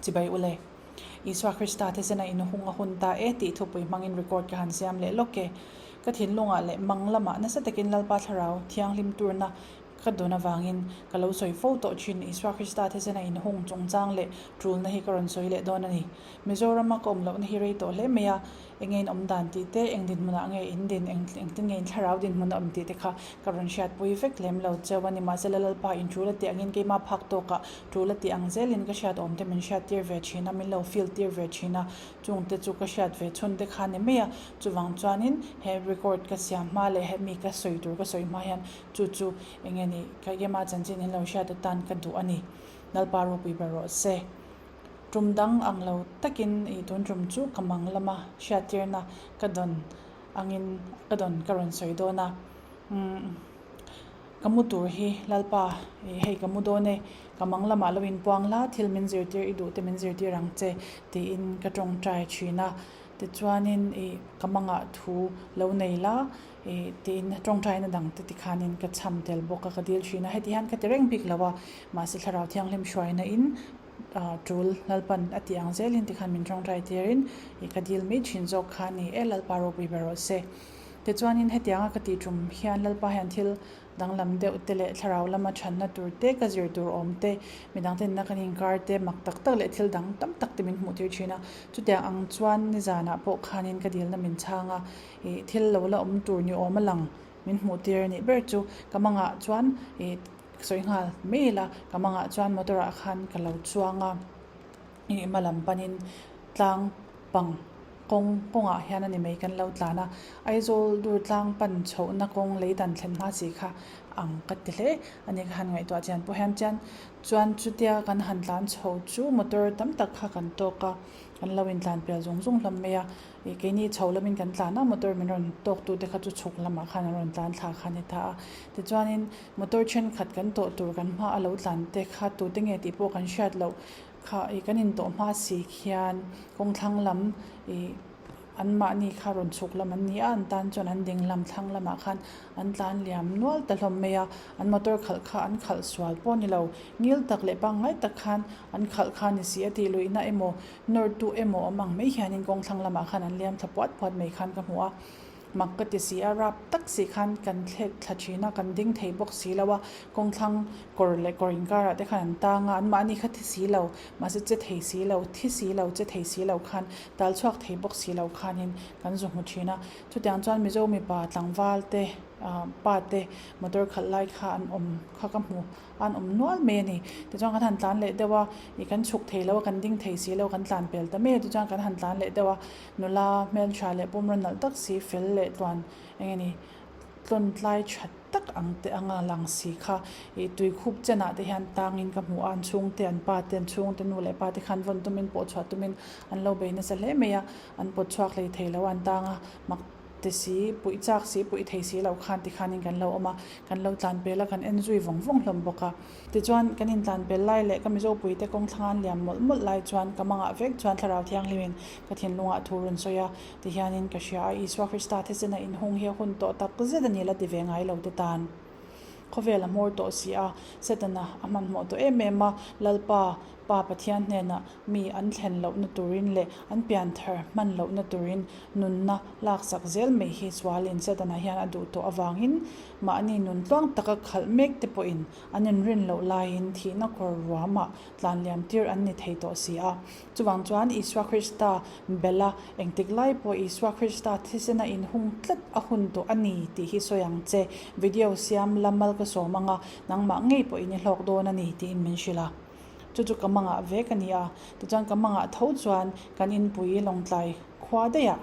Chibai ule. Isua Krista thisen a inhung a hun ta e tih thupui hmangin record ka han siam leh lawk e. Ka thinlungah leh mang lamah nasa takin Lalpa Thlarau Thianghlim turna ka dawn avangin ka lo sawi fo tawh thin Isua Krista thisen a inhung chungchang leh tulna hi ka rawn sawi leh dawn a ni. Mizorama ka awm lohna hi rei tawh hle mai a, eng nge in awm dan tih te, eng dinhmunah nge in din, eng engtin nge in thlarau dinhmun a awm tih te kha ka rawn hriatpui vek lem lo cheu a ni. Mahse Lalpa in tul a tih angin keimah phak tawkah tul a tih ang zelin ka hriat awm te min hriat tir ve thin a, min lo feel tir ve thin a, chung te chu ka hriat ve chhun te kha ni mai a. Chuvang chuanin he record ka siam hma leh hemi ka sawi tur ka sawi hma hian chu chu eng nge ni ka keimah chanchin in lo hriat atan ka duh a ni. Lalpa ropui ber rawh se. Tum dang ang lo takin i tun tum chu ka mang lama hriattirna ka dawn angin ka dawn ka rawn sawi dawn a. Umm ka mu tur hi Lalpa i hei ka mu dawn e, ka mang lamah lo inpuang la, thil min zirtir i duh te min zirtir ang che tiin ka tawngtai thin a. Tichuanin i ka mangah thu lo nei la i tiin tawngtaina dang te tikhanin ka cham tel bawk a, ka dil thin a. Heti hian ka ti reng bik lo a, mahse Thlarau Thianghlim hruaina in Tul Lalpan a tih ang zelin tikhan min tawngtai tirin i ka dil mai thin zawk kha a ni e, Lalpa ropui ber rawh se. Tichuanin hetianga ka tih tum hian Lalpa hian thil danglam deuh te leh thlarau lama thanna tur te, ka zir tur awm te, midang te nena kan inkar te, mak tak tak leh thil dang tam tak te min hmuh tir thin a. Chutiang ang chuan nizanah pawh khanin ka dilna min chhang a, ih thil lo la awm tur ni awm a lang min hmuh tir a nih ber chu ka mangah chuan ih Sawi nghal mai ila, ka mangah chuan motor ah khan ka lo chuang a, ih hma lam panin tlang pang kawng kawngah hian a ni mai kan lo tlan a, Aizawl dur tlang pan chhohna kawng lei dan thlen hma si kha ang ka ti hle a ni ka han ngaihtuah chian pawh hian chian chuan chutia kan han tlan chho chu motor tam tak kha kan tawk a, kan lo intlan pial zung zung hlawm mai a. Ih keini chho lamin kan tlan a, motor min rawn tawk tu te kha chu chhuk lamah khan an rawn tlan thla kha a ni ta a. Tichuanin motor thenkhat kan tawh tur kan hma a lo tlan te kha tute nge tih pawh kan hriat loh kha ih kan intawh hma si khian kawng thlang lam ih anmahni kha rawn chhuk lam an ni a, an tan chuan an ding lam thlang lamah khan an tlan liam nual ta hlawm mai a, an motor khalh kha an khalh sual pawh a ni lo, ngil tak leh pangngai tak khan an khalh kha a ni si a tih luihna emaw Nawrtu emaw awm ang mai hianin kawng thlang lamah khan an liam thla puat puat mai khan ka hmu a, mak ka ti si a, rap tak si khan kan thlek thla thin a, kan ding thei bawk si lo a, kawng thlang kawr leh kawr inkarah te khan an tang a, anmahni kha thi si lo, mahse che thei si lo, thi si lo, che thei si lo khan tal chhuak thei bawk si lo khanin kan zu hmu thin a, chutiang chuan Mizo mipa tlangval te pa te motor khalh lai kha an awm kha ka hmu. An awm nual mai a ni. Tichuan kan han tlan leh deuh a, ih kan chhuk thei lo a, kan ding thei si lo, kan tlan pel ta mai a. Tichuan kan han tlan leh deuh a, nula hmeltha leh pum rawn nalh tak si, fel leh tluan eng nge ni, tlawn tlai tha tak ang te anga lang si kha ih tui khup chenah te hian tangin ka hmu a, an chhungte, an pa te, an chhungte nu leh pa te khan vawn tumin pawh chhuah tumin an lo bei nasa hle mai a, an pawt chhuak hlei thei lo a, an tang a, mak. Ti si, puih chak si, puih thei si loh khan tikhanin kan lo awm a, kan lo tlan pel a, kan en zui vawng vawng hlawm bawk a. Tichuan, kan intlan pel lai leh ka Mizopuite kawng thlanga an liam mawlh mawlh lai chuan ka mangah vek chuan Thlarau Thianghlimin ka thinlungah thu rawn sawi a, tihianin ka hria a, Isua Krista thisena inhung hi a hun tawh tak zet a ni la ti ve ngai lo te tan. Khawvel a hmawr tawh si a, Setana a hmanhmawh tawh em em a, Lalpa, Pa Pathian hnenah mi an thlen lohna turin leh an pianthar hman lohna turin nunna laksak zel mai hi sualin Setana hian a duh tawh avangin mahni nun tluang taka khalh mek te pawhin an inrin loh laiin thihna kawr ruamah tlanliam tir an ni thei tawh si a. Chuvang chuan Isua Krista bela engtik lai pawh Isua Krista thisena inhung tlat a hun tawh a ni tih hi sawi ang che. Video siam la mal ka sawm anga nangmah ngei pawhin i hlawk dawn a ni tiin min hrilh a. Chu chu ka mangah vek a ni a, tichuan ka mangah tho chuan kan inpui Lawngtlai khua daihah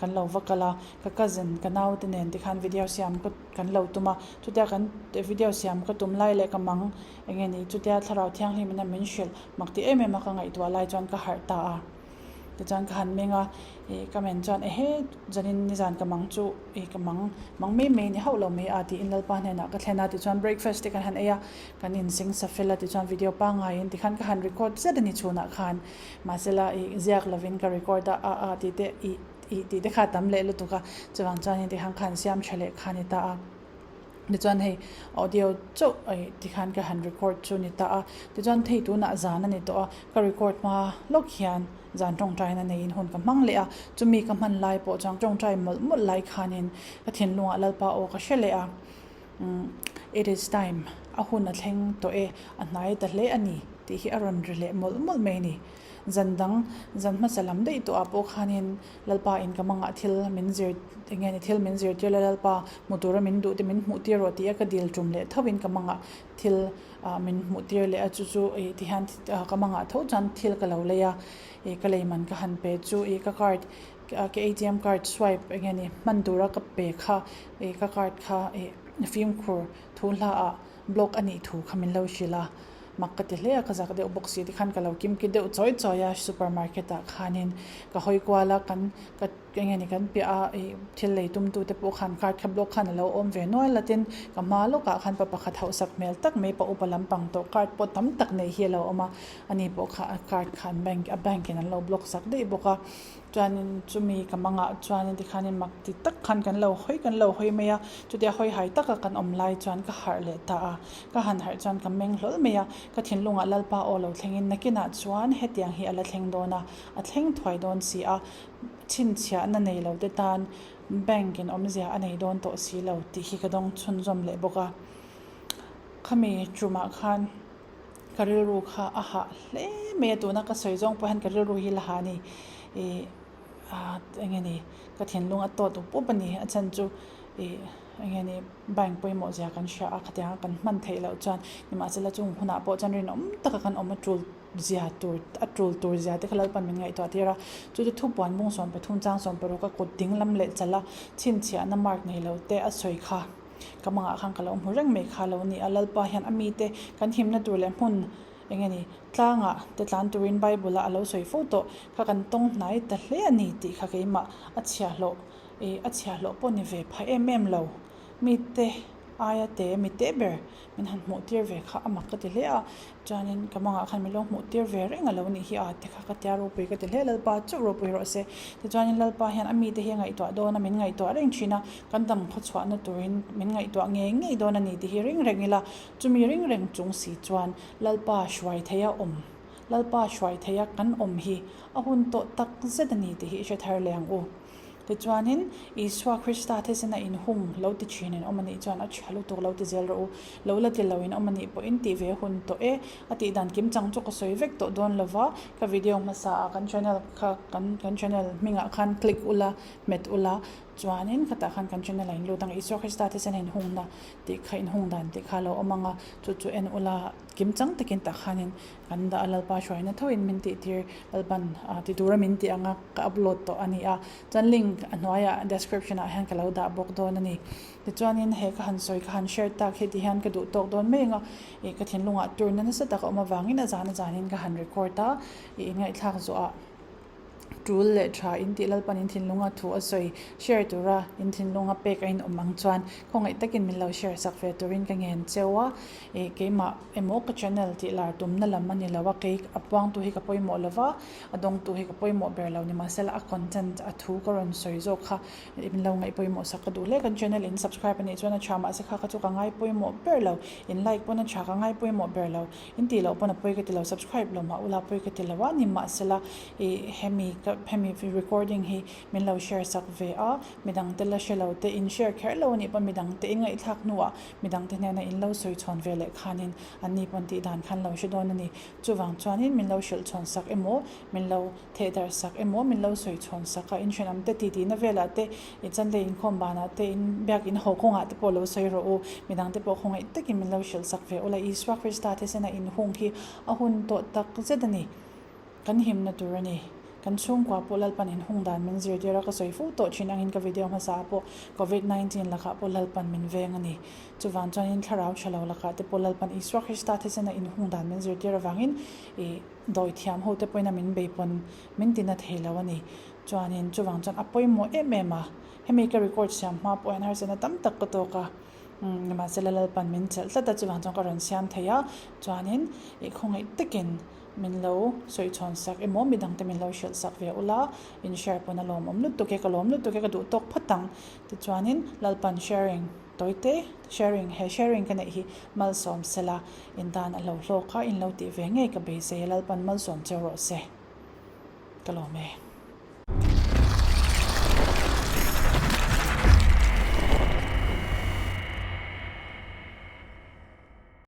kan lo va kal a, ka cousin ka naute nen tikhan video siam ka kan lo tum a, chutia kan video siam ka tum lai leh ka mang eng nge ni chutia thlarau thianghlim in a min hrilh mak ti em em a ka ngaihtuah lai chuan ka harh ta a. Tichuan ka han meng a, ih ka men chuan ehe zanin nizan ka mang chu ih ka mang mang mai mai ni hauh lo mai a tiin Lalpa hnenah ka thlen a, tichuan breakfast te kan han ei a, kan insing sa fel a, tichuan video pangaiin tikhan ka han record zet a ni chhunah khan mahsela ih ziak lovin ka record a a a tih te ih ih tih te kha a tam leh lutuk a, chuvang chuanin tikhan kha an siam tha leh kha a ni ta a. Tichuan hei audio chauh ih tikhan ka han record chu ni ta a, tichuan hei tunah zan a ni tawh a, ka record hma lawk hian zan tawngtaina neiin hun ka hmang leh a, chumi ka hman lai pawh chuan tawngtai mawlh mawlh lai khanin ka thinlungah Lalpa aw ka hre leh a, umm it is time a hun a thleng tawh e, a hnai ta hle a ni tih hi a rawn ri leh mawlh mawlh mai a ni. Zan dang zan hmasa lam daih tawhah pawh khanin Lalpa in ka mangah thil min zir enge ni thil min zirtir la Lalpa hmu tura min duh te min hmuh tir rawh tih a ka dil tum leh tho in ka mangah thil ah min hmuh tir leh a chu chu ih ti hian ka mangah tho chuan thil ka lo lei a ih ka lei man ka han pe chu ih ka card ka atm card swipe enge ni hman tura ka pe kha ih ka card kha ih fimkhur thu hla ah block a nih thu kha min lo hrilh a. Mak ka ti hle a, ka zak deuh bawk si tikhan ka lo kim ki deuh chawi chawi a, super market ah khanin ka hawi kual a, kan ka eng nge ni kan piah a ih thil lei tum tu te pawh khan card kha block khan a lo awm ve nual a tin ka hma lawkah khan pa pakhat hauhsak hmel tak mai pa upa lampang tawh card pawh tam tak nei hi a lo awm a, ani pawh kha a card kha an bank a bank in an lo block sak daih bawk a. Chuanin chumi ka mangah chuanin tikhanin mak ti tak khan kan lo hawi kan lo hawi mai a, chutia hawi hai taka kan awm lai chuan ka harh leh ta a, ka han harh chuan ka meng hlawl mai a, ka thinlungah Lalpa aw lo thlengin nakinah chuan hetiang hi a la thleng dawn a, a thleng thuai dawn si a, chhinchhiahna nei lo te tan bank in awmzia a nei dawn tawh si lo tih hi ka dawng chhunzawm leh bawk a, khami tumah khan. Ka rilru kha a hah hle mai a, tuna ka sawi zawng pawh hian ka rilru hi la hah a ni. Ih ah eng nge ni ka thinlung a tawt up up a ni. A chhan chu ih eng nge ni bank pawimawh zia kan hria a, khatianga kan hman theih loh chuan nimahsela chung hunah pawh chuan rinawm taka kan awm a tul zia tur a tul tur zia te kha Lalpan min ngaihtuah tir a. Chu chu thupuan bung 13 chang 16 a kut ding lam leh chala chhinchhiahna mark nei lo te a sawi kha. Ka mangah khan ka lo hmu reng mai kha lo ni a, Lalpa hian a mite kan himna tur leh hmun eng nge ni tlangah te tlan turin Bible-a a lo sawi fo tawh kha kan tawng hnai ta hle a ni tih kha keimah a chhiahhlawh ih a chhiahhlawh pawh ni ve pha em em lo. Mite aia te mi te ber min han hmuh tir ve kha a mak ka ti hle a, Chuanin ka mangah khan min lo hmuh tir ve reng a lo nih hi a ti kha ka tia ropui ka ti hle Lalpa chauh ropui rawh se. Tichuanin Lalpa hian a mite hi a ngaihtuah dawn a, min ngaihtuah reng thin a, kan dam khawchhuahna turin min ngaihtuah ngei ngei dawn a ni tih hi ring reng ila, chumi ring reng chung si chuan Lalpa hruai theia awm, Lalpa hruai theia kan awm hi a hun tawh tak zet a ni tih hi i hre thar leh ang u. Tichuanin, Isua Krista thisen a inhung lo ti thin in awm a nih chuan a tha lutuk lo ti zel rawh u. Lo la ti lo in awm a nih pawhin tih ve hun tawh e. A tih dan kim chang chu ka sawi vek tawh dawn lo va, ka video hmasa ah kan channel kha kan kan channel hmingah khan click ula, hmet ula, chuanin khatah khan kan channel a inlut ang. Isua Krista thisen a inhungna tih kha inhung dan tih kha a lo awm ang a, chu chu en ula kim chang takin tah khanin Kan dah a Lalpa hruaina thoin min tihtir Lalpan ti tura min tih anga ka upload tawh a ni a, chuan link a hnuaiah description ah hian ka lo dah bawk dawn a ni. Tichuanin he ka han sawi ka han share tak hi ti hian ka duh tawk dawn mai anga ih ka thinlungah turna nasa tak a awm avangin a zan a zanin ka han record a, ih inngaihthlak zawhah Tul leh tha in tih Lalpan in thinlunga thu a sawi share tura in thinlunga pek a inawm ang chuan khawngaih takin min lo share sak ve turin ka ngen cheu a, ih keimah emaw ka channel tih lar tumna lam a ni lo a, kei a puangtu hi ka pawimawh lo va, a dawngtu hi ka pawimawh ber lo nimahsela a content a thu ka rawn sawi zawk kha min lo ngaih pawimawh sak ka duh hle. Kan channel in subscribe a nih chuan a tha mahse kha kha chu ka ngai pawimawh ber lo, in like pawn a tha ka ngai pawimawh ber lo. In tih loh pawn a pawi ka ti lo, subscribe lo mah ula pawi ka ti lo a, nimahsela ih hemi ka hemi recording hi min lo share sak ve a, midang te la hre lo te in share kher lo anih pawn midang te in ngaihthlak hnuah midang te hnena in lo sawi chhawn ve leh khanin an ni pawn tih dan khan lo hre dawn a ni. Chuvang chuanin min lo hrilh chhawn sak emaw min lo Theh darh sak emaw min lo sawi chhawn sak a, in ṭhenawm te titi na velah te, i Sunday inkhawm banah te, in biak in haw kawngah te pawh lo sawi rawh u. Midang te pawh khawngaih takin min lo hrilh sak ve ula, Isua Krista thisen a inhung hi a hun tawh tak zet a ni. Kan himna tur a ni. Kan chhungkua pawh Lalpan inhung dan min zirtir a, ka sawi fo tawh thin angin ka video hmasa ah pawh Covid 19 lakah pawh Lalpan min veng a ni. Chuvang chuanin thlarau ṭha lo lakah te pawh Lalpan Isua Krista thisen a inhung dan min zirtir avangin i Dawi thiam ho te pawhin a min bei pawn min tina thei lo a ni. Chuanin chuvang chuan a pawimawh em em a, hemi ka record siam hma pawh hian harsatna tam tak ka tawk a, umm nimahsela Lalpan min chelh tlat a chuvang chuan ka rawn siam thei a, chuanin ih khawngaih takin min lo sawi chhawn sak emaw midang te min lo hrilh sak ve ula, in share pawn a lawmawm lutuk e, ka lawm lutuk e, ka duh tawk phawt ang. Tichuanin Lalpan sharing. Tawite sharing he sharing ka neih hi malsawm sela in tan a hlo hlawk kha in lo tih ve ngei ka beisei a Lalpan malsawm cheu rawh se ka lawm e.